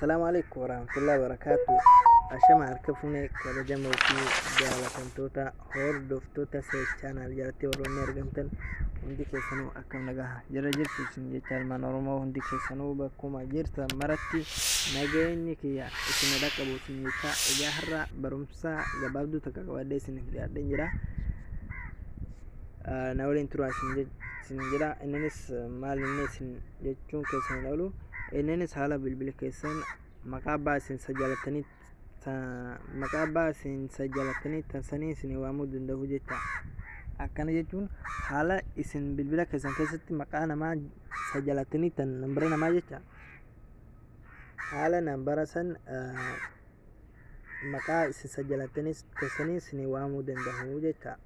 Assalaamu alaikum warahmatullahi wabarakatuh. Ashama harka fuunee, kabajamoo fi jaalatamtoota hordoftoota Seef Channel jalatti warroonni argamtan hundi keessanuu, akkam nagaa jira jirtu isin jecha. Ilmaan Oromoo hundi keessanuu bakkuma jirtan maratti nageenyi kiyya isin dhaqqabu isin jecha. Egaa har'a barumsa gabaabduu takka qabadhee isiniif dhiyaadheen jira. Na waliin turaa isin jedha. Inninis maal inni isin jechuun keessan hin oolu. Inninis haala bilbila keessan maqaa abbaa isin sajjalatanii, maqaa abbaa isin sajjalatanii tansanii isin waamuu danda'u jecha. Akkana jechuun haala isin bilbila keessan keessatti maqaa namaa sajjalatanii tan nambara namaa jecha, haala nambara san maqaa isin sajjalatanii tansanii isin waamuu danda'u jecha.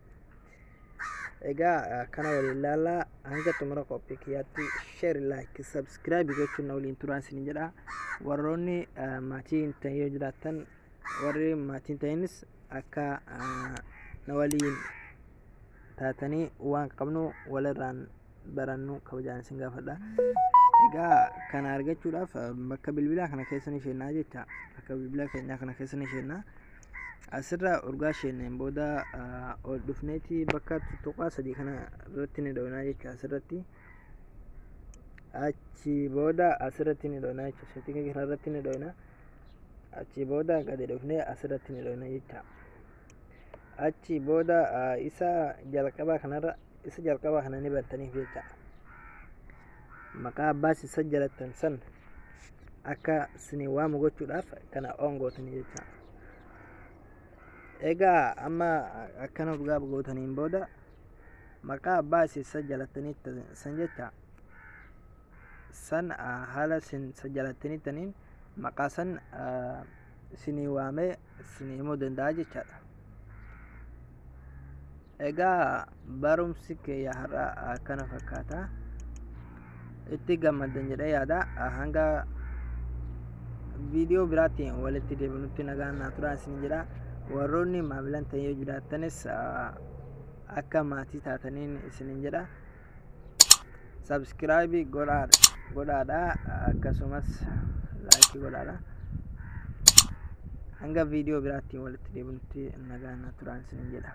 Egaa kana waliin ilaallaa. Hanga xumura qophii kiyyaatti share, like, subscribe gochuun na waliin turaa isin jedha. Warroonni maatii hin ta'in yoo jiraattan, warri maatii hin ta'inis akka na waliin taatanii waan qabnu walirraan barannu kabajaan isin gaafadha. Egaa kana argachuudhaaf bakka bilbilaa kana keessa ni seennaa jecha. Bakka bilbilaa keenyaa kana keessa ni seennaa. Asirraa urgaa seenneen booda ol dhufneeti bakka tuttuqaa sadii kana irratti ni dhoonaa jecha asirratti. Achi booda asirratti ni dhoonaa jecha. Setting kana irratti ni dhoonaa. Achi booda gadi dhufnee asirratti ni dhoonaa jecha. Achi booda isa jalqabaa kanarra, isa jalqabaa kana ni bantaniif jecha. Maqaa abbaa isin sajjalattan san akka isin waamu gochuudhaaf kana on gootanii jecha. Egaa amma akkana urgaa gootaniin booda maqaa abbaa isin sajjalattanii san jecha san haala isin sajjalattanii taniin maqaa san isinii waamee isinii himuu danda'a jechaadha. Egaa barumsi kiyya har'a akkana fakkaata. Itti gammaddan jedhee yaada. Hanga viidiyoo biraatti walitti deebinutti nagaan naa turaa isin jedha. Warroonni maamilan ta'e yoo jiraattanis akka maatii taataniin isinin jedha. Subscribe godhaadha, akkasumas like godhaadha. Hanga viidiyoo biraatti walitti deebinutti nagaan naa turaa isinin jedha.